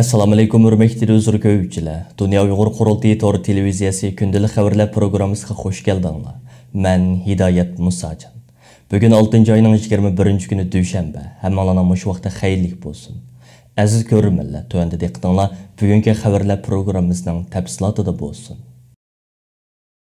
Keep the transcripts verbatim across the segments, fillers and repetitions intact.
ئەسسالامۇئەلەيكۇم، ھۆرمەتلىك تېلېۋىزور كۆرگۈچىلەر. دۇنيا ئۇيغۇر قۇرۇلتىيى تور تېلېۋىزىيەسى كۈندىلىك خەۋەرلەر پروگراممىسىغا خۇش كەلدىڭلار. مەن ھىدايەت مۇساجان. بۈگۈن ئالتىنچى ئاينىڭ يىگىرمە بىرىنچى كۈنى، دۈشەنبە. ھەممىڭلارنىڭ مۇشۇ ۋاقتى خەيرلىك بولسۇن. ئەزىز كۆرۈرمەنلەر، تۆۋەندە دىققىتىڭلار بۈگۈنكى خەۋەرلەر پروگراممىسىنىڭ تەپسىلاتىدا بولسۇن.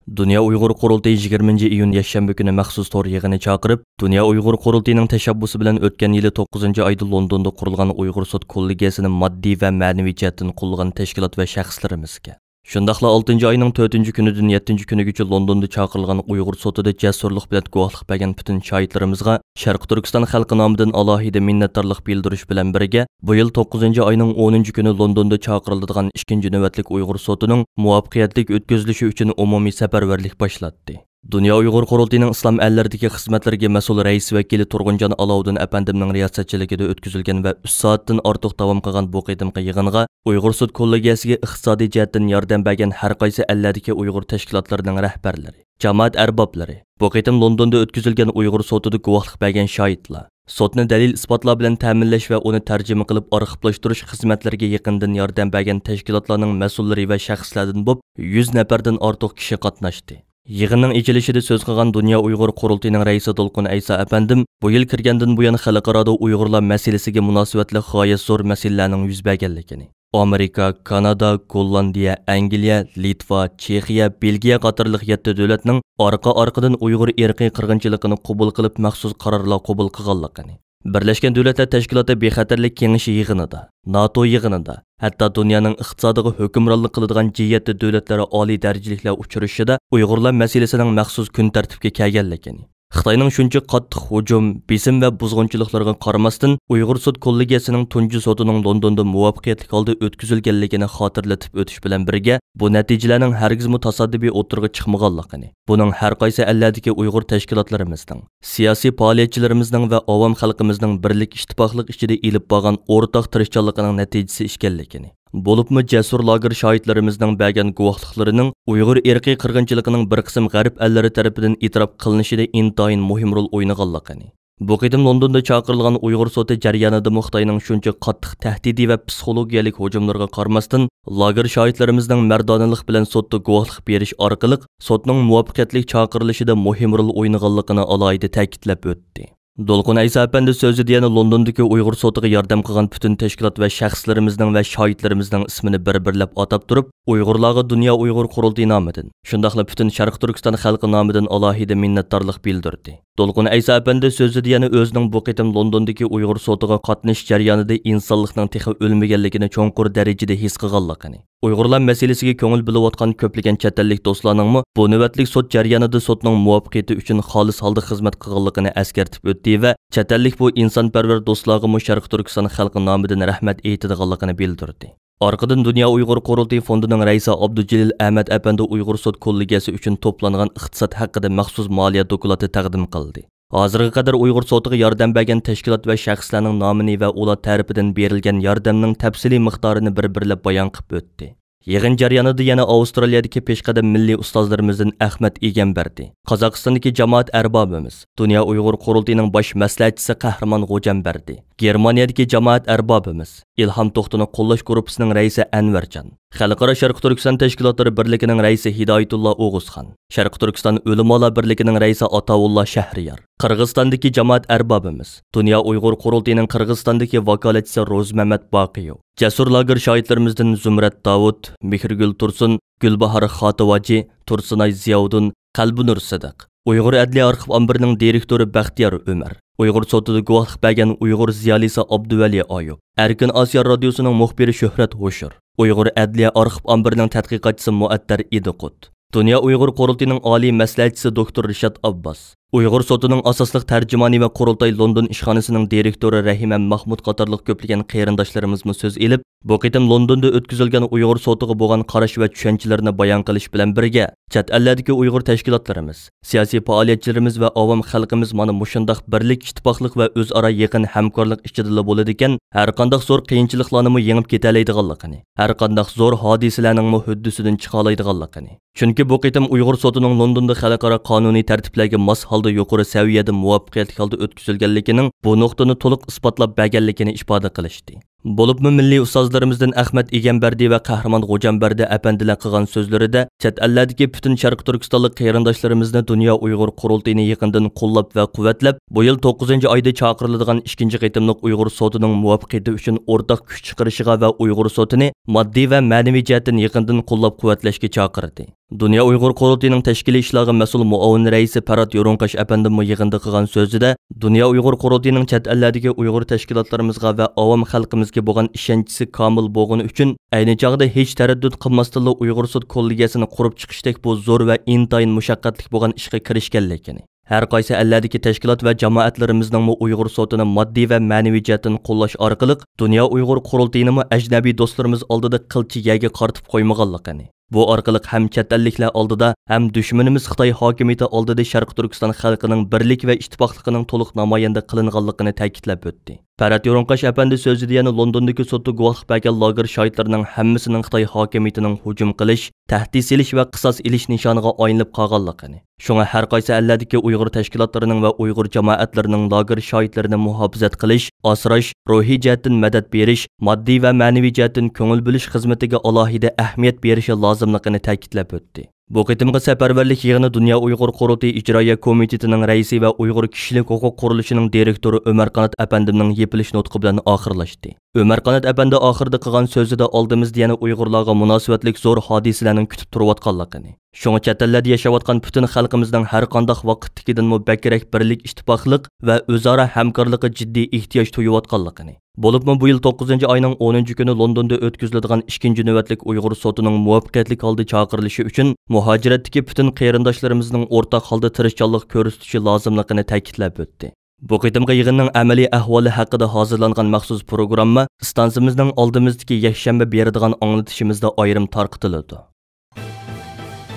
دۇنيا ئۇيغۇر قۇرۇلتىيى يىگىرمىنچى ئىيۇن يەكشەنبە كۈنى مەخسۇس تور يىغىنى چاقىرىپ، دۇنيا ئۇيغۇر قۇرۇلتىيىنىڭ تەشەببۇسى بىلەن ئۆتكەن يىلى توققۇزىنچى ئايدا لوندوندا قۇرۇلغان ئۇيغۇر سوت كوللېگىيەسىنى ماددىي ۋە مەنىۋى جەھەتتىن قوللىغان تەشكىلات ۋە شەخسلىرىمىزگە، شۇنداقلا ئالتىنچى ئاينىڭ تۆتىنچى كۈنىدىن يەتتىنچى كۈنىگىچە لوندوندا چاقىرىلغان ئۇيغۇر سوتىدا جەسۇرلۇق بىلەن گۇۋاھلىق بەرگەن پۈتۈن شاھىتلىرىمىزغا شەرقىي تۈركىستان خەلقى نامىدىن ئالاھىدە مىننەتدارلىق بىلدۈرۈش بىلەن بىرگە، بۇ يىل توققۇزىنچى ئاينىڭ ئونىنچى كۈنى لوندوندا چاقىرىلىدىغان ئىككىنچى نۆۋەتلىك ئۇيغۇر سوتىنىڭ مۇۋەپپەقىيەتلىك ئۆتكۈزۈلۈشى ئۈچۈن ئومۇمىي سەپەرۋەرلىك باشلاتتى. دۇنيا ئۇيغۇر قۇرۇلتىيىنىڭ ئىسلام ئەللىرىدىكى خىزمەتلىرىگە مەسئۇل رەئىس ۋەكىلى تۇرغۇنجان ئالاۋۇدىن ئەپەندىمنىڭ رىياسەتچىلىكىدە ئۆتكۈزۈلگەن ۋە ئۈچ سائەتتىن ئارتۇق داۋام قىلغان بۇ قېتىمقى يىغىنغا ئۇيغۇر سوت كوللېگىيەسىگە ئىقتىسادىي جەھەتتىن ياردەم بەرگەن ھەر قايسى ئەللەردىكى ئۇيغۇر تەشكىلاتلىرىنىڭ رەھبەرلىرى، جامائەت ئەربابلىرى، بۇ قېتىم لوندوندا ئۆتكۈزۈلگەن ئۇيغۇر سوتىدا گۇۋاھلىق بەرگەن شاھىتلار، سوتنى دەلىل-ئىسپاتلار بىلەن تەمىنلەش ۋە ئۇنى تەرجىمە قىلىپ ئارخىپلاشتۇرۇش خىزمەتلىرىگە يېقىندىن ياردەم بەرگەن تەشكىلاتلارنىڭ مەسئۇللىرى ۋە شەخسلەردىن بولۇپ يۈز نەپەردىن ئارتۇق كىشى قاتناشتى. يىغىننىڭ ئېچىلىشىدا سۆز قىلغان دۇنيا ئۇيغۇر قۇرۇلتىيىنىڭ رەئىسى دولقۇن ئەيسا ئەپەندىم بۇ يىل كىرگەندىن بۇيان خەلقئارادا ئۇيغۇرلار مەسىلىسىگە مۇناسىۋەتلىك غايەت زور مەسىلىلەرنىڭ يۈز بەرگەنلىكىنى، ئامېرىكا، كانادا، گوللاندىيە، ئەنگلىيە، لىتۋا، چېخىيە، بېلگىيە قاتارلىق يەتتە دۆلەتنىڭ ئارقا-ئارقىدىن ئۇيغۇر ئىرقىي قىرغىنچىلىقىنى قوبۇل قىلىپ مەخسۇس قارارلار قوبۇل قىلغانلىقىنى، بىرلەشكەن دۆلەتلەر تەشكىلاتى بىخەتەرلىك كېڭىشى يىغىنىدا، ناتو يىغىنىدا، ھەتتا دۇنيانىڭ ئىقتىسادىغا ھۆكۈمرانلىق قىلىدىغان جى يەتتە دۆلەتلەر ئالىي دەرىجىلىكلەر ئۇچرىشىشىدا ئۇيغۇرلار مەسىلىسىنىڭ مەخسۇس كۈن تەرتىپكە كەلگەنلىكىنى، خىتاينىڭ شۇنچە قاتتىق ھۇجۇم، بېسىم ۋە بۇزغۇنچىلىقلىرىغا قارىماستىن، ئۇيغۇر سوت كوللېگىيەسىنىڭ تۇنجى سوتىنىڭ لوندوندا مۇۋەپپەقىيەتلىك ھالدا ئۆتكۈزۈلگەنلىكىنى خاتىرىلىتىپ ئۆتۈش بىلەن بىرگە، بۇ نەتىجىلەرنىڭ ھەرگىزمۇ تاسادىپىي ئوتتۇرىغا چىقمىغانلىقىنى، بۇنىڭ ھەر قايسى ئەللەردىكى ئۇيغۇر تەشكىلاتلىرىمىزنىڭ، سىياسىي پائالىيەتچىلىرىمىزنىڭ ۋە ئاۋام خەلقىمىزنىڭ بىرلىك ئىتتىپاقلىق ئىچىدە ئېلىپ بارغان ئورتاق تىرىشچانلىقىنىڭ نەتىجىسى ئىكەنلىكىنى، بولۇپمۇ جەسۇر لاگېر شاھىتلىرىمىزنىڭ بەرگەن گۇۋاھلىقلىرىنىڭ ئۇيغۇر ئىرقىي قىرغىنچىلىقىنىڭ بىر قىسىم غەرب ئەللىرى تەرىپىدىن ئېتىراپ قىلىنىشىدا ئىنتايىن مۇھىم رول ئوينىغانلىقىنى، بۇ قېتىم لوندوندا چاقىرىلغان ئۇيغۇر سوتى جەريانىدىمۇ خىتاينىڭ شۇنچە قاتتىق تەھدىتى ۋە پسىخولوگىيەلىك ھۇجۇملىرىغا قارىماستىن، لاگېر شاھىتلىرىمىزنىڭ مەردانىلىق بىلەن سوتتا گۇۋاھلىق بېرىش ئارقىلىق سوتنىڭ مۇۋەپپەقىيەتلىك چاقىرىلىشىدا مۇھىم رول ئوينىغانلىقىنى ئالاھىدە تەكىتلەپ ئۆتتى. دولقۇن ئەيسا ئەپەندى سۆزىدە يەنە لوندوندىكى ئۇيغۇر سوتىغا ياردەم قىلغان پۈتۈن تەشكىلات ۋە شەخسلىرىمىزنىڭ ۋە شاھىتلىرىمىزنىڭ ئىسمىنى بىر-بىرلەپ ئاتاپ تۇرۇپ، ئۇيغۇرلارغا دۇنيا ئۇيغۇر قۇرۇلتىيى نامىدىن، شۇنداقلا پۈتۈن شەرقىي تۈركىستان خەلقى نامىدىن ئالاھىدە مىننەتدارلىق بىلدۈردى. دولقۇن ئەيسا ئەپەندى سۆزىدە يەنە ئۆزىنىڭ بۇ قېتىم لوندوندىكى ئۇيغۇر سوتىغا قاتنىشىش جەريانىدا ئىنسانلىقنىڭ تېخى ئۆلمىگەنلىكىنى چوڭقۇر دەرىجىدە ھېس قىلغانلىقىنى، ئۇيغۇرلار مەسىلىسىگە كۆڭۈل بۆلۈۋاتقان كۆپلىگەن چەت ئەللىك دوستلارنىڭمۇ بۇ نۆۋەتلىك سوت جەريانىدا سوتنىڭ مۇۋەپپەقىيىتى ئۈچۈن خالىس ھالدا خىزمەت قىلغانلىقىنى ئەسكەرتىپ ئۆتتى ۋە چەت ئەللىك بۇ ئىنسانپەرۋەر دوستلارغىمۇ شەرقىي تۈركىستان خەلقى نامىدىن رەھمەت ئېيتىدىغانلىقىنى بىلدۈردى. ئارقىدىن دۇنيا ئۇيغۇر قۇرۇلتىيى فوندىنىڭ رەئىسى ئابدۇجېلىل ئەمەت ئەپەندى ئۇيغۇر سوت كوللېگىيەسى ئۈچۈن توپلانغان ئىقتىساد ھەققىدە مەخسۇس مالىيە دوكلاتى تەقدىم قىلدى. ھازىرغا قەدەر ئۇيغۇر سوتىغا ياردەم بەرگەن تەشكىلات ۋە شەخسلەرنىڭ نامىنى ۋە ئۇلار تەرىپىدىن بېرىلگەن ياردەمنىڭ تەپسىلىي مىقدارىنى بىر-بىرلەپ بايان قىلىپ ئۆتتى. يىغىن جەريانىدا يەنە ئاۋسترالىيەدىكى پېشقەدەم مىللىي ئۇستازلىرىمىزدىن ئەخمەت ئىگەمبەردى، قازاقىستاندىكى جامائەت ئەربابىمىز، دۇنيا ئۇيغۇر قۇرۇلتىيىنىڭ باش مەسلىھەتچىسى قەھرىمان غوجامبەردى، گېرمانىيەدىكى جامائەت ئەربابىمىز، ئىلھام توختىنى قوللاش گۇرۇپپىسىنىڭ رەئىسى ئەنۋەرجان، خەلقئارا شەرقىي تۈركىستان تەشكىلاتلىرى بىرلىكىنىڭ رەئىسى ھىدايەتۇللا ئوغۇزخان، شەرقىي تۈركىستان ئۆلىمالار بىرلىكىنىڭ رەئىسى ئاتاۋۇللا شەھرىيار، قىرغىزىستاندىكى جامائەت ئەربابىمىز، دۇنيا ئۇيغۇر قۇرۇلتىيىنىڭ قىرغىزىستاندىكى ۋاكالەتچىسى روزمەمەت باقىيېۋ، جەسۇر لاگېر شاھىتلىرىمىزدىن زۇمرەت داۋۇت، مېھرىگۈل تۇرسۇن، گۈلباھار خاتىۋاجى، تۇرسۇنئاي زىياۋۇدۇن، قەلبىنۇر سىدىق، ئۇيغۇر ئەدلىيە ئارخىپ ئامبىرىنىڭ دىرېكتورى بەختىيار ئۆمەر، ئۇيغۇر سوتىدا گۇۋاھلىق بەرگەن ئۇيغۇر زىيالىيسى ئابدۇۋەلى ئايۇپ، ئەركىن ئاسىيا رادىيوسىنىڭ مۇخبىرى شۆھرەت ھوشۇر، ئۇيغۇر ئەدلىيە ئارخىپ ئامبىرىنىڭ تەتقىقاتچىسى مۇئەتتەر ئىدىقۇت، دۇنيا ئۇيغۇر قۇرۇلتىيىنىڭ ئالىي مەسلىھەتچىسى دوكتور رىشات ئابباس، ئۇيغۇر سوتىنىڭ ئاساسلىق تەرجىمانى ۋە قۇرۇلتاي لوندون ئىشخانىسىنىڭ دىرېكتورى رەھىمە مەخمۇت قاتارلىق كۆپلىگەن قېرىنداشلىرىمىزمۇ سۆز ئېلىپ، بۇ قېتىم لوندوندا ئۆتكۈزۈلگەن ئۇيغۇر سوتىغا بولغان قاراش ۋە چۈشەنچىلىرىنى بايان قىلىش بىلەن بىرگە، چەت ئەللەردىكى ئۇيغۇر تەشكىلاتلىرىمىز، سىياسىي پائالىيەتچىلىرىمىز ۋە ئاۋام خەلقىمىز مانا مۇشۇنداق بىرلىك، ئىتتىپاقلىق ۋە ئۆزئارا يېقىن ھەمكارلىق ئىچىدىلا بولىدىكەن، ھەرقانداق زور قىيىنچىلىقلارنىمۇ يېڭىپ كېتەلەيدىغانلىقىنى، ھەرقانداق زور ھادىسىلەرنىڭمۇ ھۆددىسىدىن چىقالايدىغانلىقىنى، چۈنكى بۇ قېتىم ئۇيغۇر سوتىنىڭ لوندوندا خەلقئارا قانۇنىي تەرتىپلەرگە ماس ھالدا يۇقىرى سەۋىيەدە مۇۋەپپەقىيەتلىك ھالدا ئۆتكۈزۈلگەنلىكىنىڭ بۇ نۇقتىنى تولۇق ئىسپاتلاپ بەرگەنلىكىنى ئىپادە قىلىشتى. بولۇپمۇ مىللىي ئۇستازلىرىمىزدىن ئەخمەت ئىگەمبەردى ۋە قەھرىمان غوجامبەردى ئەپەندىلەر قىلغان سۆزلىرىدە، چەت ئەللەردىكى پۈتۈن شەرقىي تۈركىستانلىق قېرىنداشلىرىمىزنى دۇنيا ئۇيغۇر قۇرۇلتىيىنى يېقىندىن قوللاپ ۋە قۇۋۋەتلەپ، بۇ يىل توققۇزىنچى ئايدا چاقىرىلىدىغان ئىككىنچى قېتىملىق ئۇيغۇر سوتىنىڭ مۇۋەپپەقىيىتى ئۈچۈن ئورتاق كۈچ چىقىرىشىغا ۋە ئۇيغۇر سوتىنى ماددىي ۋە مەنىۋى جەھەتتىن يېقىندىن قوللاپ قۇۋۋەتلەشكە چاقىردى. دۇنيا ئۇيغۇر قۇرۇلتىيىنىڭ تەشكىلىي ئىشلارغا مەسئۇل مۇئاۋىن رەئىسى پەرھات يورۇنقاش ئەپەندىمۇ يىغىندا قىلغان سۆزىدە، دۇنيا ئۇيغۇر قۇرۇلتىيىنىڭ چەت ئەللەردىكى ئۇيغۇر تەشكىلاتلىرىمىزغا ۋە ئاۋام خەلقىمىزگە بولغان ئىشەنچىسى كامىل بولغىنى ئۈچۈن، ئەينى چاغدا ھېچ تەرەددۇت قىلماستىنلا ئۇيغۇر سوت كوللېگىيەسىنى قۇرۇپ چىقىشتەك بۇ زور ۋە ئىنتايىن مۇشەققەتلىك بولغان ئىشقا كىرىشكەنلىكىنى، ھەر قايسى ئەللەردىكى تەشكىلات ۋە جامائەتلىرىمىزنىڭمۇ ئۇيغۇر سوتىنى ماددىي ۋە مەنىۋى جەھەتتىن قوللاش ئارقىلىق، دۇنيا ئۇيغۇر قۇرۇلتىيىنىمۇ ئەجنەبىي دوستلىرىمىز ئالدىدا قىلچە يەرگە قارىتىپ قويمىغانلىقىنى، بۇ ئارقىلىق ھەم چەت ئەللىكلەر ئالدىدا، ھەم دۈشمىنىمىز خىتاي ھاكىمىيىتى ئالدىدا شەرقىي تۈركىستان خەلقىنىڭ بىرلىك ۋە ئىتتىپاقلىقىنىڭ تولۇق نامايەندە قىلىنغانلىقىنى تەكىتلەپ ئۆتتى. پەرھات يورۇنقاش ئەپەندى سۆزىدە يەنە لوندوندىكى سوتتا گۇۋاھلىق بەرگەن لاگېر شاھىتلىرىنىڭ ھەممىسىنىڭ خىتاي ھاكىمىيىتىنىڭ ھۇجۇم قىلىش، تەھدىت سېلىش ۋە قىساس ئېلىش نىشانىغا ئايلىنىپ قالغانلىقىنى، شۇڭا ھەر قايسى ئەللەردىكى ئۇيغۇر تەشكىلاتلىرىنىڭ ۋە ئۇيغۇر جامائەتلىرىنىڭ لاگېر شاھىتلىرىنى مۇھاپىزەت قىلىش، ئاسراش، روھىي جەھەتتىن مەدەت بېرىش، ماددىي ۋە مەنىۋى جەھەتتىن كۆڭۈل بۆلۈش خىزمىتىگە ئالاھىدە ئەھمىيەت بېرىشى لازىملىقىنى تەكىتلەپ ئۆتتى. بۇ قېتىمقى سەپەرۋەرلىك يىغىنى دۇنيا ئۇيغۇر قۇرۇلتىيى ئىجرائىيە كومىتېتىنىڭ رەئىسى ۋە ئۇيغۇر كىشىلىك ھوقۇق قۇرۇلۇشىنىڭ دىرېكتورى ئۆمەر قانات ئەپەندىمنىڭ يېپىلىش نۇتقى بىلەن ئاخىرلاشتى. ئۆمەر قانات ئەپەندى ئاخىرىدا قىلغان سۆزىدە ئالدىمىزدا يەنە ئۇيغۇرلارغا مۇناسىۋەتلىك زور ھادىسىلەرنىڭ كۈتۈپ تۇرۇۋاتقانلىقىنى، شۇڭا چەت ئەللەردە ياشاۋاتقان پۈتۈن خەلقىمىزنىڭ ھەرقانداق ۋاقىتتىكىدىنمۇ بەكرەك بىرلىك، ئىتتىپاقلىق ۋە ئۆزئارا ھەمكارلىققا جىددىي ئېھتىياج تۇيۇۋاتقانلىقىنى، بولۇپمۇ بۇ يىل توققۇزىنچى ئاينىڭ ئونىنچى كۈنى لوندوندا ئۆتكۈزۈلىدىغان ئىككىنچى نۆۋەتلىك ئۇيغۇر سوتىنىڭ مۇۋەپپەقىيەتلىك ھالدا چاقىرىلىشى ئۈچۈن مۇھاجىرەتتىكى پۈتۈن قېرىنداشلىرىمىزنىڭ ئورتاق ھالدا تىرىشچانلىق كۆرسىتىشى لازىملىقىنى تەكىتلەپ ئۆتتى. بۇ قېتىمقى يىغىننىڭ ئەمەلىي ئەھۋالى ھەققىدە ھازىرلانغان مەخسۇس پروگرامما ئىستانسىمىزنىڭ ئالدىمىزدىكى يەكشەنبە بېرىدىغان ئاڭلىتىشىمىزدا ئايرىم تارقىتىلىدۇ.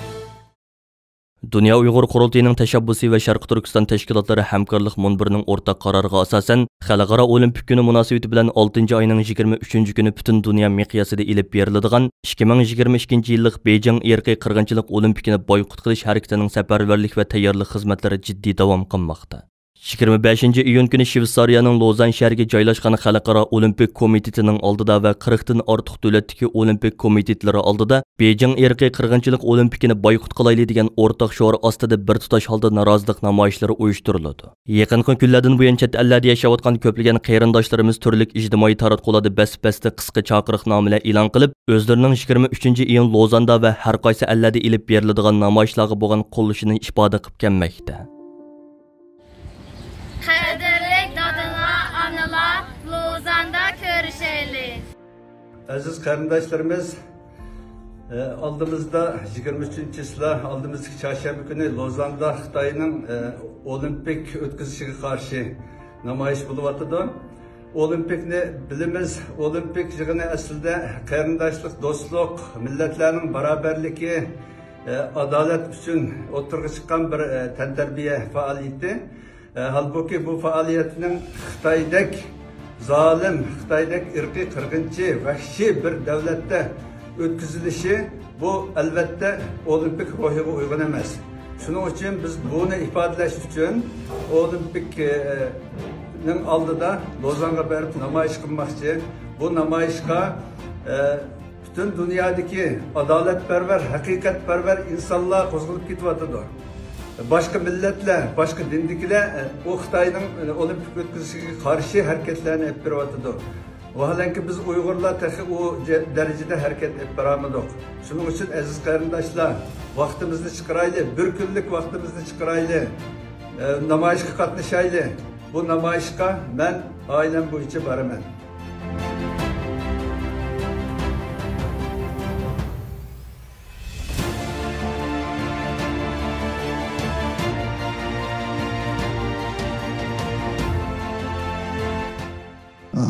دۇنيا ئۇيغۇر قۇرۇلتىيىنىڭ تەشەببۇسى ۋە شەرقىي تۈركىستان تەشكىلاتلىرى ھەمكارلىق مۇنبىرىنىڭ ئورتاق قارارىغا ئاساسەن، خەلقئارا ئولىمپىك كۈنى مۇناسىۋىتى بىلەن ئالتىنچى ئاينىڭ يىگىرمە ئۈچىنچى كۈنى پۈتۈن دۇنيا مىقياسىدا ئېلىپ بېرىلىدىغان ئىككى مىڭ يىگىرمە ئىككىنچى يىللىق بېيجىڭ ئىرقىي قىرغىنچىلىق ئولىمپىكىنى بايقۇت قىلىش ھەرىكىتىنىڭ سەپەرۋەرلىك ۋە تەييارلىق خىزمەتلىرى جىددىي داۋام قىلماقتا. يىگىرمە بەشىنچى ئىيۇن كۈنى شۋېتسارىيەنىڭ لوزان شەھىرىگە جايلاشقان خەلقئارا ئولىمپىك كومىتېتىنىڭ ئالدىدا ۋە قىرىقتىن ئارتۇق دۆلەتتىكى ئولىمپىك كومىتېتلىرى ئالدىدا بېيجىڭ ئىرقىي قىرغىنچىلىق ئولىمپىكىنى بايقۇت قىلايلى دېگەن ئورتاق شوئار ئاستىدا بىر تۇتاش ھالدا نارازىلىق نامايىشلىرى ئۇيۇشتۇرۇلىدۇ. يېقىنقى كۈنلەردىن بۇيان چەت ئەللەردە ياشاۋاتقان كۆپلىگەن قېرىنداشلارىمىز تۈرلۈك ئىجتىمائىي تاراتقۇلاردا بەس-بەستە قىسقا چاقىرىقنامىلەر ئېلان قىلىپ، ئۆزلىرىنىڭ يىگىرمە ئۈچىنچى ئىيۇن لوزاندا ۋە ھەر قايسى ئەللەردە ئېلىپ بېرىلىدىغان نامايىشلارغا بولغان قوللىشىنى ئىپادە قىلىپ كەلمەكتە. قەدىرلىك دادىلار، ئانىلار، لوزاندا كۆرۈشەيلى. ئەزىز قېرىنداشلىرىمىز، ئالدىمىزدا يىگىرمە ئۈچىنچى چىسلا، ئالدىمىزدىكى چارشەنبە كۈنى لوزاندا خىتاينىڭ ئولىمپىك ئۆتكۈزۈشىگە قارشى نامايىش بولۇۋاتىدۇ. ئولىمپىكنى بىلىمىز، ئولىمپىك يىغىنى ئەسلىدە قېرىنداشلىق، دوستلۇق، مىللەتلەرنىڭ بارابەرلىكى، ئادالەت ئۈچۈن ئوتتۇرىغا چىققان بىر تەنتەربىيە پائالىيىتى. ھالبۇكى، بۇ پائالىيەتنىڭ خىتايدەك زالىم، خىتايدەك ئىرقىي قىرغىنچى، ۋەھشىي بىر دۆلەتتە ئۆتكۈزۈلۈشى، بۇ، ئەلۋەتتە، ئولىمپىك روھىغا ئۇيغۇن ئەمەس. شۇنىڭ ئۈچۈن بىز بۇنى ئىپادىلەش ئۈچۈن ئولىمپىك، ئە، نىڭ ئالدىدا لوزانغا بېرىپ نامايىش قىلماقچى. بۇ نامايىشقا، ئە، پۈتۈن دۇنيادىكى ئادالەتپەرۋەر، ھەقىقەتپەرۋەر ئىنسانلار قوزغىلىپ كېتىۋاتىدۇ. باشقا مىللەتلەر، باشقا دىندىكىلەر، ئە، ئۇ خىتاينىڭ، ئە، ئولىمپىك ئۆتكۈزۈشىگە قارشى ھەرىكەتلەرنى ئېلىپ بېرىۋاتىدۇ. ۋاھالەنكى، بىز ئۇيغۇرلار تېخى ئۇ جە-، دەرىجىدە ھەرىكەت ئېلىپ بارالمىدۇق. شۇنىڭ ئۈچۈن، ئەزىز قېرىنداشلار، ۋاقتىمىزنى چىقىرايلى، بىر كۈنلۈك ۋاقتىمىزنى چىقىرايلى، ئە، نامايىشقا قاتنىشايلى. بۇ نامايىشقا مەن ئائىلەم بويىچە بارىمەن.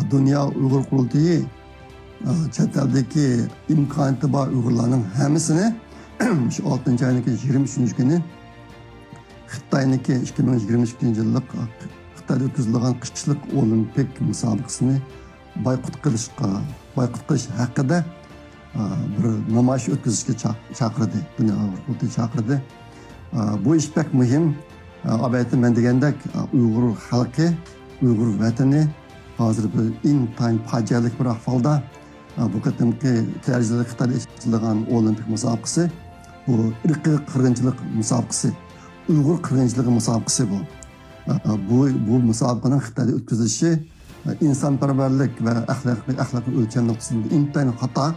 دۇنيا ئۇيغۇر قۇرۇلتىيى، ئە، چەت ئەلدىكى ئىمكانىيىتى بار ئۇيغۇرلارنىڭ ھەممىسىنى شۇ ئالتىنچى ئاينىڭكى يىگىرمە ئۈچىنچى كۈنى خىتاينىڭكى ئىككى مىڭ يىگىرمە ئىككىنچى يىللىق خىتايدا ئۆتكۈزۈلىدىغان قىشلىق ئولىمپىك مۇسابىقىسىنى بايقۇت قىلىشقا، بايقۇت قىلىش ھەققىدە، ئە، بىر نامايىش ئۆتكۈزۈشكە چا-، چاقىردى. دۇنيا ئۇيغۇر قۇرۇلتىيى چاقىردى. ئە، بۇ ئىش بەك مۇھىم. ئە، ئەلۋەتتە، مەن دېگەندەك، ئە، ئۇيغۇر خەلقى، ئۇيغۇر ۋەتىنى، ھازىر بىر ئىنتايىن پاجىئەلىك بىر ئەھۋالدا. ئە، بۇ قېتىمقى كېلەر يىلى خىتايدا ئېچىلىدىغان ئولىمپىك مۇسابىقىسى، بۇ ئىرقىي قىرغىنچىلىق مۇسابىقىسى، ئۇيغۇر قىرغىنچىلىقى مۇسابىقىسى بۇ. ئە، بۇ، بۇ مۇسابىقىنىڭ خىتايدا ئۆتكۈزۈلۈشى، ئە، ئىنسانپەرۋەرلىك ۋە ئەخلاقىي، ئەخلاقىي ئۆلچەم نۇقتىسىدىن ئىنتايىن خاتا.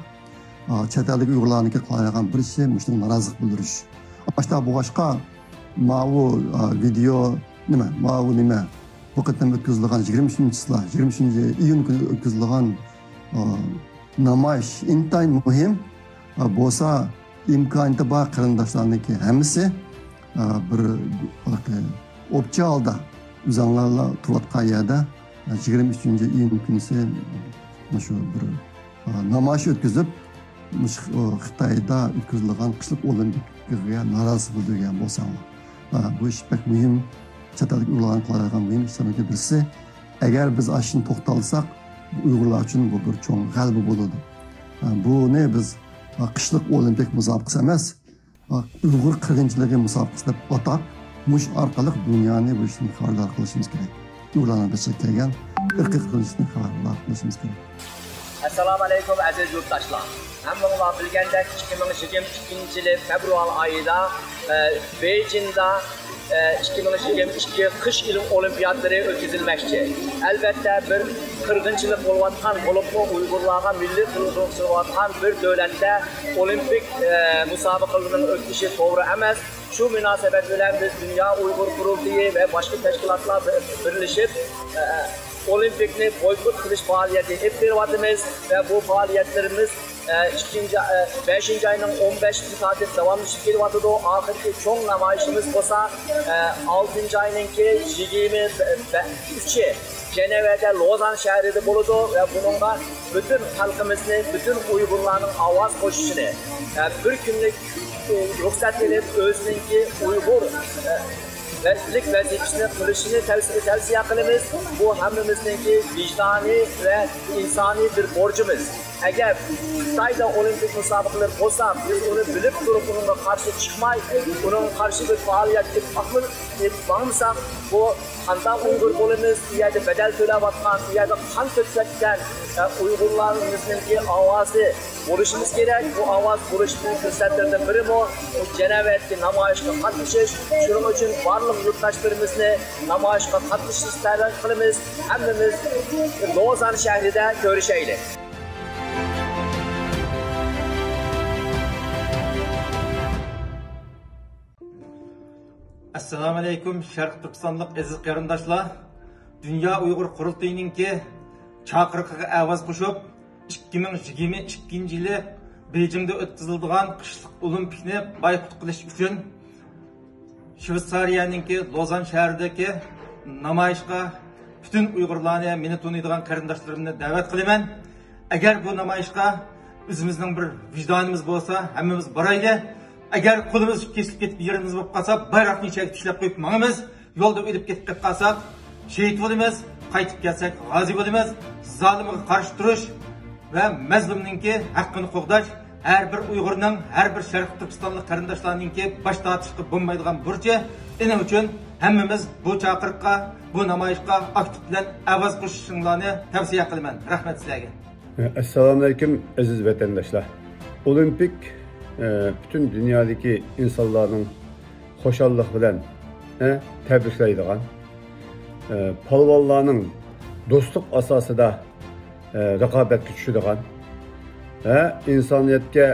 ئە، چەت ئەلدىكى ئۇيغۇرلارنىڭكى قىلالايدىغان بىر ئىشى مۇشۇنىڭغا نارازىلىق بىلدۈرۈش. ئاشۇنداق بولغاچقا، ماۋۇ، ئە، ۋىدېئو نېمە، ماۋۇ نېمە، بۇ قېتىم ئۆتكۈزۈلىدىغان يىگىرمە ئۈچىنچى چىسلا، يىگىرمە ئۈچىنچى ئىيۇن كۈنى ئۆتكۈزۈلىدىغان، ئا، نامايىش ئىنتايىن مۇھىم. ئا، بولسا ئىمكانىيىتى بار قېرىنداشلارنىڭكى ھەممىسى، ئا، بىر، ھېلىقى ئوپچە ھالدا ئۆزۈڭلارلا تۇرۇۋاتقان يەردە، ئا، يىگىرمە ئۈچىنچى ئىيۇن كۈنىسى مۇشۇ بىر، ئا، نامايىش ئۆتكۈزۈپ، مۇشۇ، ئۇ، خىتايدا ئۆتكۈزۈلىدىغان قىشلىق ئولىمپىكىغا نارازى بىلدۈرگەن بولساڭلار. ئا، بۇ ئىش بەك مۇھىم. چەت ئەلدىكى ئۇيغۇرلارنىڭ قىلالايدىغان مۇھىم ئىشلارنىڭ بىرسى. ئەگەر بىز ئاشۇنى توختالساق، ئۇيغۇرلار ئۈچۈن بۇ بىر چوڭ غەلىبە بولىدۇ. ئا، بۇنى بىز، ئا، قىشلىق ئولىمپىك مۇسابىقىسى ئەمەس، ئا، ئۇيغۇر قىرغىنچىلىقى مۇسابىقىسى دەپ ئاتاپ، مۇشۇ ئارقىلىق دۇنيانى بۇ ئىشتىن خەۋەردار قىلىشىمىز كېرەك. ئۇيغۇرلارنىڭ بېشىغا كەلگەن ئىرقىي قىرغىنچىلىقنى خەۋەردار قىلىشىمىز كېرەك. ئەسسالامۇ ئەلەيكۇم، ئەزىز يۇرتداشلار! ھەممىڭلار بىلگەندەك، ئىككى مىڭ يىگىرمە ئىككىنچى يىلى فېۋرال ئايىدا، ئە، بېيجىڭدا، ئە، ئىككى مىڭ يىگىرمە ئىككى قىش ئىلىم ئولىمپىياتلىرى ئۆتكۈزۈلمەكچى. ئەلۋەتتە، بىر قىرغىنچىلىق بولۇۋاتقان، بولۇپمۇ ئۇيغۇرلارغا مىللىي قىرغىنچىلىق بولۇۋاتقان بىر دۆلەتتە ئولىمپىك، ئە، مۇسابىقىلىرىنىڭ ئۆتۈشى توغرا ئەمەس. شۇ مۇناسىۋەت بىلەن بىز دۇنيا ئۇيغۇر قۇرۇلتىيى ۋە باشقا تەشكىلاتلار بىر-، بىرلىشىپ، ئە، ئولىمپىكنى بويكوت قىلىش پائالىيىتى ئېلىپ بېرىۋاتىمىز ۋە بۇ پائالىيەتلىرىمىز، ئە، ئىككىنچى، ئە، بەشىنچى ئاينىڭ ئون بەشىنچى تارىخى داۋاملىشىپ كېلىۋاتىدۇ. ئاخىرقى چوڭ نامايىشىمىز بولسا، ئە، ئالتىنچى ئاينىڭكى يىگىرمە ئۈچى جەنەۋەدە لوزان شەھىرىدە بولىدۇ ۋە بۇنىڭغا پۈتۈن خەلقىمىزنى، پۈتۈن ئۇيغۇرلارنىڭ ئاۋاز قوشۇشىنى، ئە، بىر كۈنلۈك، ئە، رۇخسەت ئېلىپ، ئۆزىنىڭكى ئۇيغۇر، ئە، ۋەزىپىلىك ۋەزىپىسىنى قىلىشىنى تەۋسىيە، تەۋسىيە قىلىمىز. بۇ ھەممىمىزنىڭكى ۋىجدانىي ۋە ئىنسانىي بىر بورچىمىز. ئەگەر خىتايدا ئولىمپىك مۇسابىقىلىرى بولسا، بىز ئۇنى بىلىپ تۇرۇپ ئۇنىڭغا قارشى چىقماي، ئۇنىڭغا قارشى بىر پائالىيەت ئېلىپ باقمىدۇق. ئېلىپ ماڭمىساق، بۇ قانداق ئۇيغۇر بولىمىز؟ ئۇ يەردە بەدەل تۆلەۋاتقان، ئۇ يەردە قان تۆكۈۋەتكەن، ئە، ئۇيغۇرلىرىمىزنىڭكى ئاۋازى بولۇشىمىز كېرەك. بۇ ئاۋاز بولۇشنىڭ پۇرسەتلىرىدىن بىرىمۇ بۇ جەنەۋەتتىكى نامايىشقا قاتنىشىش. شۇنىڭ ئۈچۈن بارلىق يۇرتداشلىرىمىزنى نامايىشقا قاتنىشىشقا دەۋەت قىلىمىز. ھەممىمىز لوزان شەھىرىدە كۆرۈشەيلى. ئەسسالامۇئەلەيكۇم، شەرقىي تۈركىستانلىق ئەزىز قېرىنداشلار! دۇنيا ئۇيغۇر قۇرۇلتىيىنىڭكى چاقىرىقىغا ئاۋاز قوشۇپ، ئىككى مىڭ يىگىرمە ئىككىنچى يىلى بېيجىڭدا ئۆتكۈزۈلىدىغان قىشلىق ئولىمپىكنى بايقۇت قىلىش ئۈچۈن شۋېتسارىيەنىڭكى لوزان شەھىرىدىكى نامايىشقا پۈتۈن ئۇيغۇرلارنى، مېنى تونۇيدىغان قېرىنداشلىرىمنى دەۋەت قىلىمەن. ئەگەر بۇ نامايىشقا ئۆزىمىزنىڭ بىر ۋىجدانىمىز بولسا، ھەممىمىز بارايلى. ئەگەر قولىمىز كېسىلىپ كېتىپ، يېرىمىز بولۇپ قالسا، بايراقنى ئىچەرگە تاشلاپ قويۇپ ماڭىمىز. يولدا ئۆلۈپ كېتىپ قالساق، شېھىت بولىمىز. قايتىپ كەلسەك، غازى بولىمىز. زالىمغا قارشى تۇرۇش ۋە مەزلۇمنىڭكى ھەققىنى قوغداش ھەر بىر ئۇيغۇرنىڭ، ھەر بىر شەرقىي تۈركىستانلىق قېرىنداشلارنىڭكى باش تارتىشقا بولمايدىغان بۇرچى. ئېنىڭ ئۈچۈن ھەممىمىز بۇ چاقىرىققا، بۇ نامايىشقا ئاكتىپ بىلەن ئاۋاز قوشۇشۇڭلارنى تەۋسىيە قىلىمەن. رەھمەت سىلەرگە. ئەسسالامۇئەلەيكۇم، ئەزىز ۋەتەنداشلار! ئولىمپىك، ئە، پۈتۈن دۇنيادىكى ئىنسانلارنىڭ خۇشاللىق بىلەن، ئە، تەبرىكلەيدىغان، ئە، پالۋانلارنىڭ دوستلۇق ئاساسىدا، ئە، رىقابەتكە چۈشىدىغان، ھە، ئىنسانىيەتكە،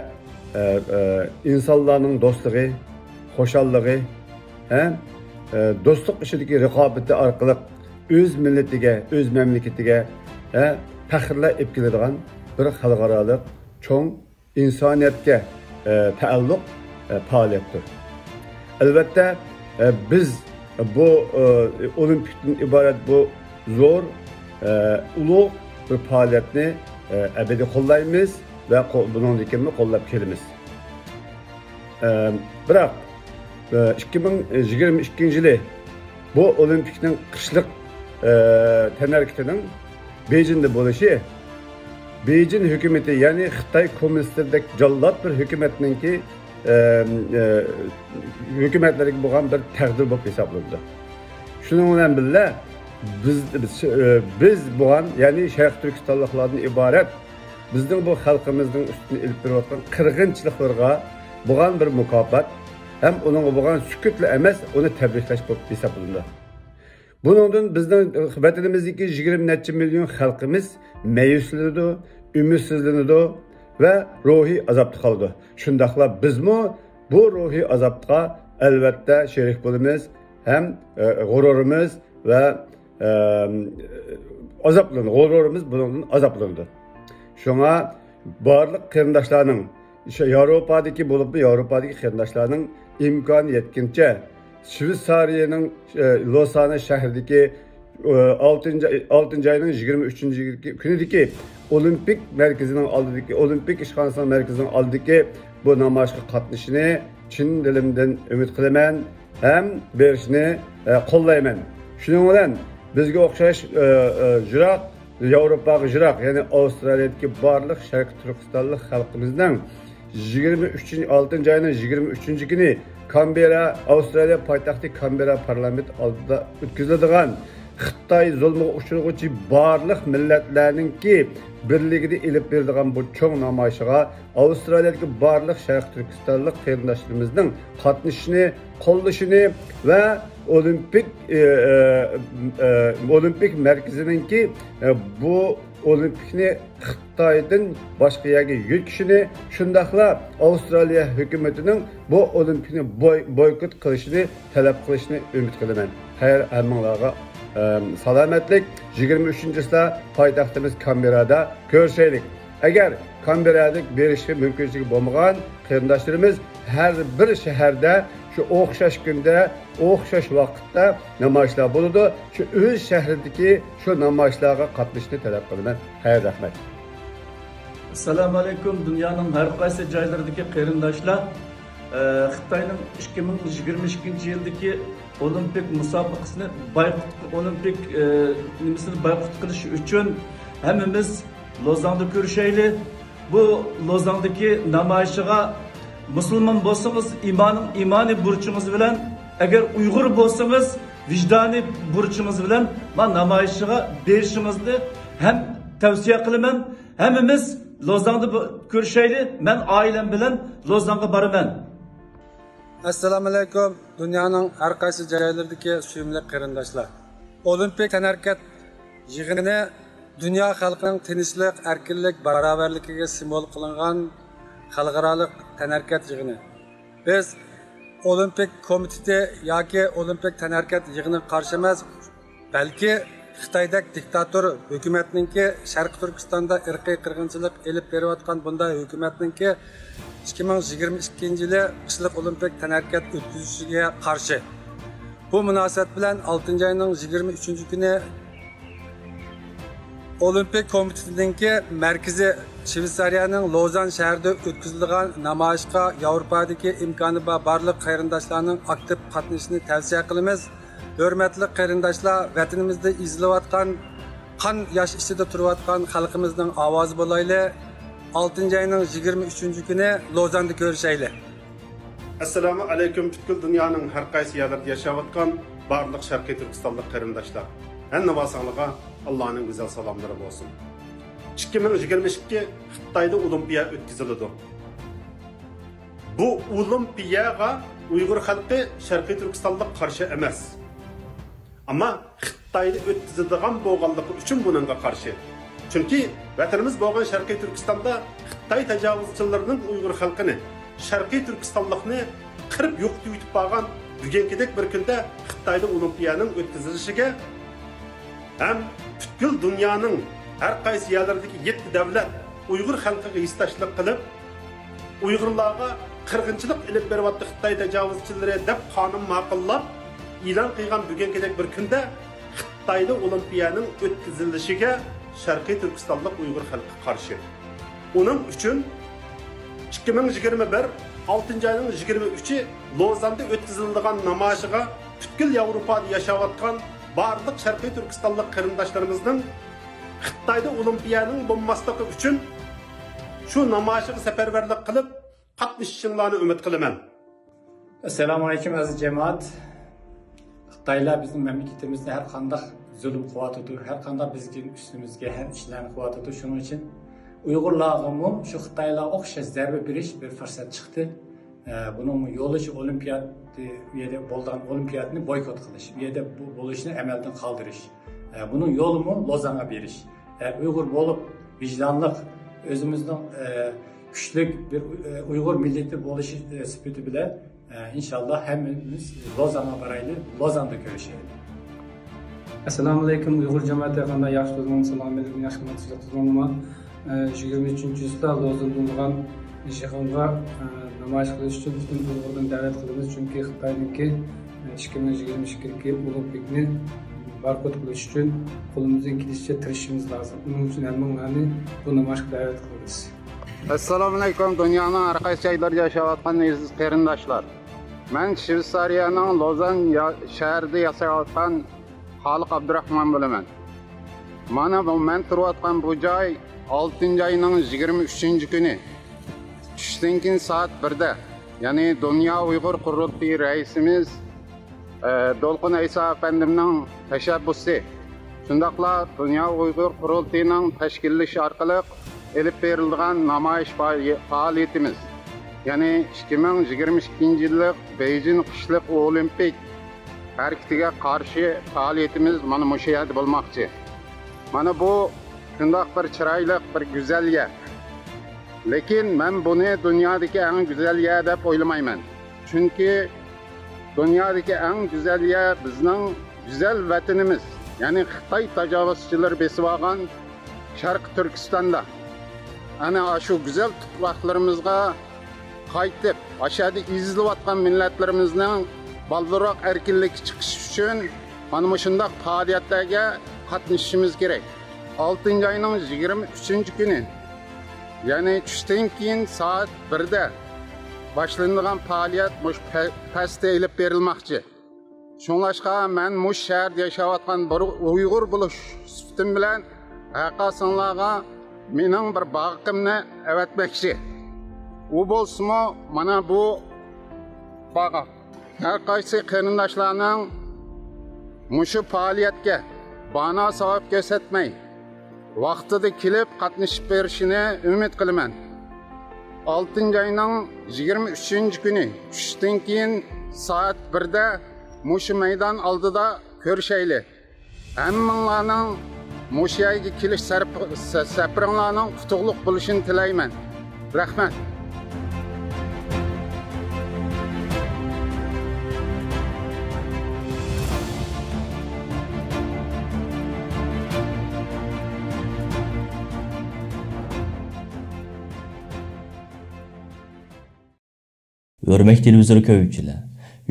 ئە، ئە، ئىنسانلارنىڭ دوستلۇقى، خۇشاللىقى، ھە، ئە، دوستلۇق ئىچىدىكى رىقابىتى ئارقىلىق ئۆز مىللىتىگە، ئۆز مەملىكىتىگە، ھە، پەخىرلەر ئېلىپ كېلىدىغان بىر خەلقئارالىق چوڭ ئىنسانىيەتكە، ئە، تەئەللۇق، ئە، پائالىيەتتۇر. ئەلۋەتتە، ئە، بىز بۇ، ئە، ئولىمپىكتىن ئىبارەت بۇ زور، ئە، ئۇلۇغ بىر پائالىيەتنى، ئە، ئەبەدىي قوللايمىز ۋە قو-، بۇنىڭدىن كېيىنمۇ قوللاپ كېلىمىز. ئە، بىراق، ئە، ئىككى مىڭ يىگىرمە ئىككىنچى يىلى بۇ ئولىمپىكنىڭ قىشلىق، ئە، تەنھەرىكىتىنىڭ بېيجىڭدا بولۇشى بېيجىڭ ھۆكۈمىتى، يەنى خىتاي كوممۇنىستلىرىدەك جاللات بىر ھۆكۈمەتنىڭكى، ئە، ئە، ھۆكۈمەتلىرىگە بولغان بىر تەقدىر بولۇپ ھېسابلىنىدۇ. شۇنىڭ بىلەن بىللە، بىز، بىز، ئى، بىز بۇغان، يەنى شەرقىي تۈركىستانلىقلاردىن ئىبارەت بىزنىڭ بۇ خەلقىمىزنىڭ ئۈستىدىن ئېلىپ بېرىۋاتقان قىرغىنچىلىقلىرىغا بۇغان بىر مۇكاپات ھەم ئۇنىڭغا بۇغان سۈكۈتلا ئەمەس، ئۇنى تەبرىكلەش بولۇپ ھېسابلىنىدۇ. بۇنىڭدىن بىزنىڭ ۋەتىنىمىزدىكى يىگىرمە نەچچە مىليون خەلقىمىز مەيۈسلىنىدۇ، ئۈمىدسىزلىنىدۇ ۋە روھىي ئازابتا قالىدۇ. شۇنداقلا بىزمۇ بۇ روھىي ئازابقا ئەلۋەتتە شېرىك بولىمىز ھەم، ئە، غۇرۇرىمىز ۋە، ئە، ئازابلىنىدۇ. غۇرۇرىمىز بۇنىڭدىن ئازابلىنىدۇ. شۇڭا بارلىق قېرىنداشلارنىڭ، شۇ ياۋروپادىكى، بولۇپمۇ ياۋروپادىكى قېرىنداشلارنىڭ ئىمكانى يەتكىنىچە شۋېتسارىيەنىڭ، ئە، لوسانە شەھىرىدىكى، ئە، ئالتىنچى، ئالتىنچى ئاينىڭ يىگىرمە ئۈچىنچى كۈنىدىكى ئولىمپىك مەركىزىنىڭ ئالدىدىكى، ئولىمپىك ئىشخانىسىنىڭ مەركىزىنىڭ ئالدىدىكى بۇ نامايىشقا قاتنىشىشىنى چىن دىلىمدىن ئۈمىد قىلىمەن ھەم بېرىشىنى، ئە، قوللايمەن. شۇنىڭ بىلەن بىزگە ئوخشاش، ئە، ئە، يىراق، ياۋروپاغا يىراق، يەنى ئاۋسترالىيەدىكى بارلىق شەرقىي تۈركىستانلىق خەلقىمىزنىڭ يىگىرمە ئۈچىنچى، ئالتىنچى ئاينىڭ يىگىرمە ئۈچىنچى كۈنى كانبېررا، ئاۋسترالىيە پايتەختى كانبېررا پارلامېنت ئالدىدا ئۆتكۈزۈلىدىغان خىتاي زۇلمىغا ئۇچرىغۇچى بارلىق مىللەتلەرنىڭكى بىرلىكىدە ئېلىپ بېرىدىغان بۇ چوڭ نامايىشىغا ئاۋسترالىيەدىكى بارلىق شەرقىي تۈركىستانلىق قېرىنداشلىرىمىزنىڭ قاتنىشىشىنى، قوللىشىنى ۋە ئولىمپىك، ئى، ئى، ئى، ئولىمپىك مەركىزىنىڭكى، ئى، بۇ ئولىمپىكنى خىتايدىن باشقا يەرگە يۆتكىشىنى، شۇنداقلا ئاۋسترالىيە ھۆكۈمىتىنىڭ بۇ ئولىمپىكنى بوي-، بويكوت قىلىشىنى تەلەپ قىلىشىنى ئۈمىد قىلىمەن. خەير، ھەممىڭلارغا، ئەم، سالامەتلىك. يىگىرمە ئۈچىنچى چىسلا پايتەختىمىز كانبېررادا كۆرۈشەيلىك. ئەگەر كانبېررادىكى بېرىشكە مۇمكىنچىلىكى بولمىغان قېرىنداشلىرىمىز ھەر بىر شەھەردە شۇ ئوخشاش كۈندە، ئوخشاش ۋاقىتتا نامايىشلار بولىدۇ. شۇ ئۆز شەھىرىدىكى شۇ نامايىشلارغا قاتنىشىشنى تەلەپ قىلىمەن. خەير، رەھمەت. ئەسسالامۇ ئەلەيكۇم، دۇنيانىڭ ھەر قايسى جايلىرىدىكى قېرىنداشلار. ئە، خىتاينىڭ ئىككى مىڭ يىگىرمە ئىككىنچى يىلدىكى ئولىمپىك مۇسابىقىسىنى بايقۇت، ئولىمپىك، ئە، نېمىسىنى بايقۇت قىلىش ئۈچۈن ھەممىمىز لوزاندا كۆرۈشەيلى. بۇ لوزاندىكى نامايىشىغا مۇسۇلمان بولسىڭىز، ئىمانىڭ، ئىمانىي بۇرچىڭىز بىلەن، ئەگەر ئۇيغۇر بولسىڭىز، ۋىجدانىي بۇرچىڭىز بىلەن ما نامايىشىغا بېرىشىڭىزنى ھەم تەۋسىيە قىلىمەن. ھەممىمىز لوزاندا بۇ-، كۆرۈشەيلى. مەن ئائىلەم بىلەن لوزانغا بارىمەن. ئەسسالامۇئەلەيكۇم، دۇنيانىڭ ھەر قايسى جايلىرىدىكى سۆيۈملۈك قېرىنداشلار. ئولىمپىك تەنھەرىكەت يىغىنى دۇنيا خەلقىنىڭ تىنچلىق، ئەركىنلىك، باراۋەرلىكىگە سىمۋول قىلىنغان خەلقئارالىق تەنھەرىكەت يىغىنى. بىز ئولىمپىك كومىتېتى ياكى ئولىمپىك تەنھەرىكەت يىغىنىغا قارشى ئەمەس، بەلكى خىتايدەك دىكتاتور ھۆكۈمەتنىڭكى شەرقىي تۈركىستاندا ئىرقىي قىرغىنچىلىق ئېلىپ بېرىۋاتقان بۇنداق ھۆكۈمەتنىڭكى ئىككى مىڭ يىگىرمە ئىككىنچى يىلى قىشلىق ئولىمپىك تەنھەرىكەت ئۆتكۈزۈشىگە قارشى. بۇ مۇناسىۋەت بىلەن ئالتىنچى ئاينىڭ يىگىرمە ئۈچىنچى كۈنى ئولىمپىك كومىتېتىنىڭكى مەركىزى شۋېتسارىيەنىڭ لوزان شەھىرىدە ئۆتكۈزۈلىدىغان نامايىشقا ياۋروپادىكى ئىمكانى بار بارلىق قېرىنداشلارنىڭ ئاكتىپ قاتنىشىشىنى تەۋسىيە قىلىمىز. ھۆرمەتلىك قېرىنداشلار، ۋەتىنىمىزدە ئېزىلىۋاتقان، قان ياش ئىچىدە تۇرۇۋاتقان خەلقىمىزنىڭ ئاۋازى بولايلى. ئالتىنچى ئاينىڭ يىگىرمە ئۈچىنچى كۈنى لوزاندا كۆرۈشەيلى. ئەسسالامۇ ئەلەيكۇم، پۈتكۈل دۇنيانىڭ ھەر قايسى يەرلىرىدە ياشاۋاتقان بارلىق شەرقىي تۈركىستانلىق قېرىنداشلار. ھەممە بارساڭلارغا ئاللانىڭ گۈزەل سالاملىرى بولسۇن. ئىككى مىڭ يىگىرمە ئىككى خىتايدا ئولىمپىيە ئۆتكۈزۈلىدۇ. بۇ ئولىمپىيەگە ئۇيغۇر خەلقى شەرقىي تۈركىستانلىق قارشى ئەمەس. ئەمما خىتايدا ئۆتكۈزىدىغان بولغانلىقى ئۈچۈن بۇنىڭغا قارشى. چۈنكى ۋەتىنىمىز بولغان شەرقىي تۈركىستاندا خىتاي تاجاۋۇزچىلىرىنىڭ ئۇيغۇر خەلقىنى، شەرقىي تۈركىستانلىقنى قىرىپ يوقىتىۋېتىپ بارغان بۈگۈنكىدەك بىر كۈندە خىتايدا ئولىمپىيەنىڭ ئۆتكۈزۈلۈشىگە ھەم پۈتكۈل دۇنيانىڭ ھەر قايسى يەرلىرىدىكى يەتتە دەۋلەت ئۇيغۇر خەلقىگە ھېسداشلىق قىلىپ، ئۇيغۇرلارغا قىرغىنچىلىق ئېلىپ بېرىۋاتتى خىتاي تاجاۋۇزچىلىرى دەپ قانۇن ماقۇللاپ ئېلان قىلغان بۈگۈنكىدەك بىر كۈندە خىتايدا ئولىمپىيەنىڭ ئۆتكۈزۈلۈشىگە شەرقىي تۈركىستانلىق ئۇيغۇر خەلقى قارشى. ئۇنىڭ ئۈچۈن ئىككى مىڭ يىگىرمە بىر ئالتىنچى ئاينىڭ يىگىرمە ئۈچى لوزاندا ئۆتكۈزۈلىدىغان نامايىشىغا پۈتكۈل ياۋروپادا ياشاۋاتقان بارلىق شەرقىي تۈركىستانلىق قېرىنداشلىرىمىزنىڭ خىتايدا ئولىمپىيەنىڭ بولماسلىقى ئۈچۈن شۇ نامايىشىغا سەپەرۋەرلىك قىلىپ قاتنىشىشىڭلارنى ئۈمىد قىلىمەن. ئەسسالامۇ ئەلەيكۇم، ئەزىز جامائەت. خىتايلار بىزنىڭ مەملىكىتىمىزدە ھەر قانداق زۇلۇم قىلىۋاتىدۇ، ھەر قانداق بىزگە ئۈستىمىزگە ھەم ئىشلارنى قىلىۋاتىدۇ. شۇنىڭ ئۈچۈن ئۇيغۇرلارغىمۇ شۇ خىتايلارغا ئوخشاش زەربە بېرىش بىر پۇرسەت چىقتى. ئە، بۇنىڭ يولى شۇ ئولىمپىيات، ئۇ يەردە بولىدىغان ئولىمپىياتنى بويكوت قىلىش، ئۇ يەردە بۇ بولۇشنى ئەمەلدىن قالدۇرۇش. ئە، بۇنىڭ يولىمۇ لوزانغا بېرىش. ئە، ئۇيغۇر بولۇپ، ۋىجدانلىق، ئۆزىمىزنىڭ، ئە، كۈچلۈك بىر، ئە، ئۇيغۇر مىللىتى بولۇشى، ئە، سۈپىتى بىلەن، ئە، ئىنشاللا ھەممىمىز لوزانغا بارايلى، لوزاندا كۆرۈشەيلى. ئەسسالامۇئەلەيكۇم، ئۇيغۇر جامائىتى قانداق، ياخشى تۇردۇڭلارمۇ؟ سالامەتلىكىم، ياخشى، سىزلەر تۇردۇڭلارمۇ؟ ئە، يىگىرمە ئۈچىنچى چىسلا لوزاندا بولغان يىغىنغا، ئە، نامايىش قىلىش ئۈچۈن پۈتۈن ئۇيغۇردىن دەۋەت قىلىمىز، چۈنكى خىتاينىڭكى، ئە، ئىككى مىڭ يىگىرمە ئىككىنچى يىلقى ئولىمپىكنى باركوت قىلىش ئۈچۈن قولىمىزدىن كېلىشىچە تىرىشىشىمىز لازىم. ئۇنىڭ ئۈچۈن ھەممىڭلارنى بۇ نامايىشقا دەۋەت قىلىمىز. ئەسسالامۇئەلەيكۇم، دۇنيانىڭ ھەر قايسى جايلىرىدا ياشاۋاتقان ئەزىز قېرىنداشلار. مەن شۋېتسارىيەنىڭ لوزان يا-، شەھىرىدە ياشاۋاتقان خالىق ئابدۇراخمان بولىمەن. مانا بۇ مەن تۇرۇۋاتقان بۇ جاي ئالتىنچى ئاينىڭ يىگىرمە ئۈچىنچى كۈنى چۈشتىن كېيىن سائەت بىردە، يەنى دۇنيا ئۇيغۇر قۇرۇلتىيى رەئىسىمىز، ئە، دولقۇن ئەيسا ئەپەندىمنىڭ تەشەببۇسى، شۇنداقلا دۇنيا ئۇيغۇر قۇرۇلتىيىنىڭ تەشكىللىشى ئارقىلىق ئېلىپ بېرىلىدىغان نامايىش پائالىيە-، پائالىيىتىمىز، يەنى ئىككى مىڭ يىگىرمە ئىككىنچى يىللىق بېيجىڭ قىشلىق ئولىمپىك ھەرىكىتىگە قارشى پائالىيىتىمىز مانا مۇشۇ يەردە بولماقچى. مانا بۇ شۇنداق بىر چىرايلىق، بىر گۈزەل يەر. لېكىن مەن بۇنى دۇنيادىكى ئەڭ گۈزەل يەر دەپ ئويلىمايمەن. چۈنكى دۇنيادىكى ئەڭ گۈزەل يەر بىزنىڭ گۈزەل ۋەتىنىمىز، يەنى خىتاي تاجاۋۇزچىلىرى بېسىۋالغان شەرقىي تۈركىستاندا. ئەنە ئاشۇ گۈزەل تۇپراقلىرىمىزغا قايتىپ، ئاشۇ يەردە ئېزىلىۋاتقان مىللەتلىرىمىزنىڭ بالدۇرراق ئەركىنلىككە چىقىشى ئۈچۈن مانا مۇشۇنداق پائالىيەتلەرگە قاتنىشىشىمىز كېرەك. ئالتىنچى ئاينىڭ يىگىرمە ئۈچىنچى كۈنى، يەنى چۈشتىن كېيىن سائەت بىردە باشلىنىدىغان پائالىيەت مۇشۇ پە-، پەستە ئېلىپ بېرىلماقچى. شۇڭلاشقا مەن مۇشۇ شەھەردە ياشاۋاتقان بىر ئۇيغۇر بولۇش سۈپىتىم بىلەن ھەرقايسىڭلارغا مېنىڭ بىر باغىقىمنى ئەۋەتمەكچى. ئۇ بولسىمۇ مانا بۇ باغاق. ھەرقايسى قېرىنداشلارنىڭ مۇشۇ پائالىيەتكە بانا سەۋەب كۆرسەتمەي، ۋاقتىدا كېلىپ قاتنىشىپ بېرىشىنى ئۈمىد قىلىمەن. ئالتىنچى ئاينىڭ يىگىرمە ئۈچىنچى كۈنى چۈشتىن كېيىن سائەت بىردە مۇشۇ مەيدان ئالدىدا كۆرۈشەيلى. ھەممىڭلارنىڭ مۇشۇ يەرگە كېلىش سەرپ-، سە-، سەپىرىڭلارنىڭ ئۇتۇقلۇق بولۇشىنى تىلەيمەن. رەھمەت. ھۆرمەتلىك تېلېۋىزور كۆرگۈچىلەر،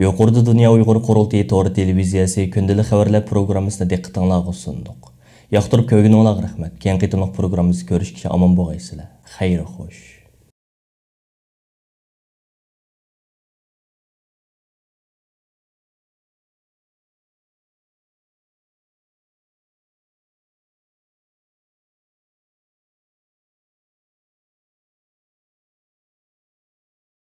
يۇقىرىدا دۇنيا ئۇيغۇر قۇرۇلتىيى تور تېلېۋىزىيەسى كۈندىلىك خەۋەرلەر پروگراممىسىنى دىققىتىڭلارغا سۇندۇق. ياقتۇرۇپ كۆرگىنىڭلارغا رەھمەت. كېيىنكى قېتىملىق پروگراممىمىزدا كۆرۈشكىچە ئامان بولغايسىلەر. خەير خوش.